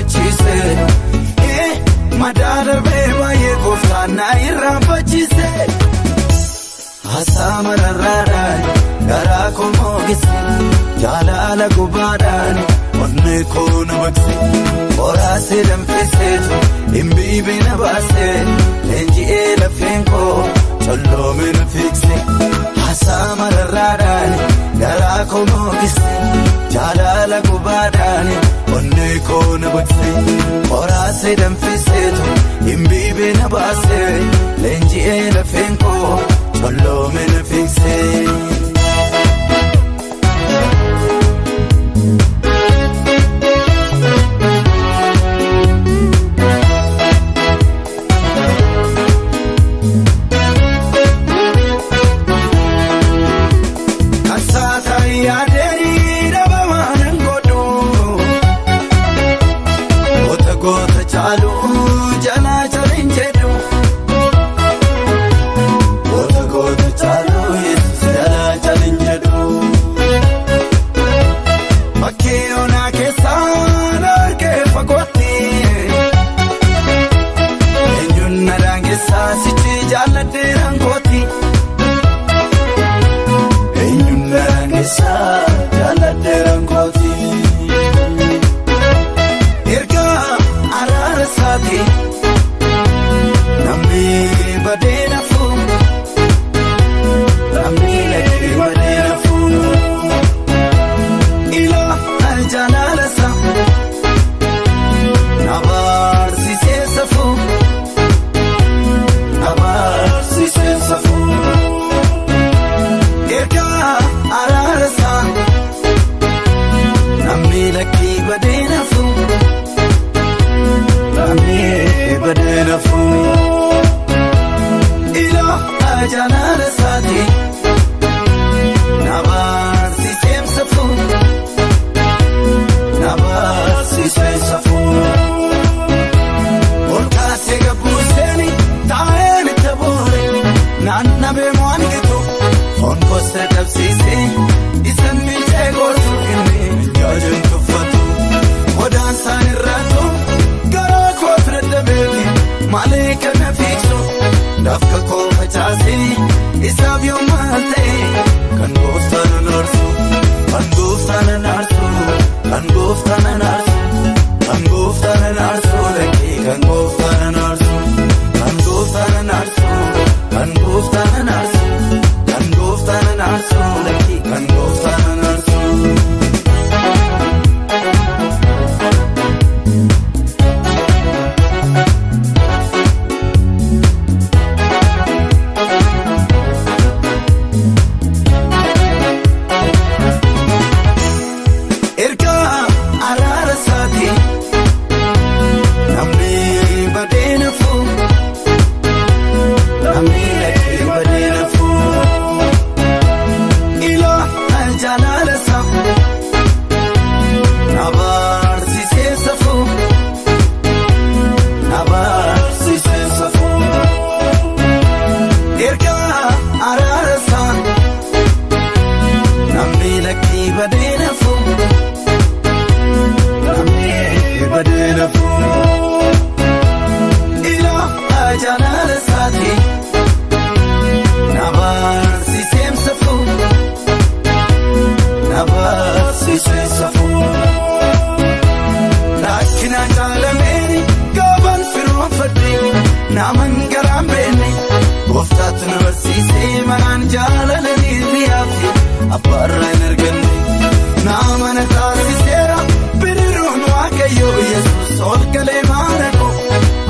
onnachiise. Madaa darbee baay'ee gooftaan na irraanfachiise. Haasaa mararraadhaan garaa koo moogise, jaalala gubaadhaan onnee koo na baqse. Qoraasee danfiseetu dhimbiibee na baase, leenji'ee lafeen koo colloome na fiigse. Haasaa mararraadhaan garaa koo moogise, jaalala gubaadhaan onnee koo na baqse. Qoraasee danfiseetu dhimbiibee na baase, leenji'ee lafeen koo colloome na fiigse.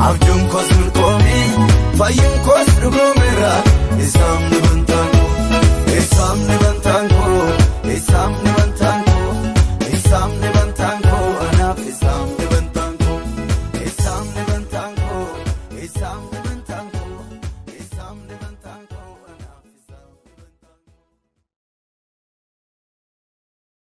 Abjuun koos milkoomee fayyuun koos dhugoomeera isaan.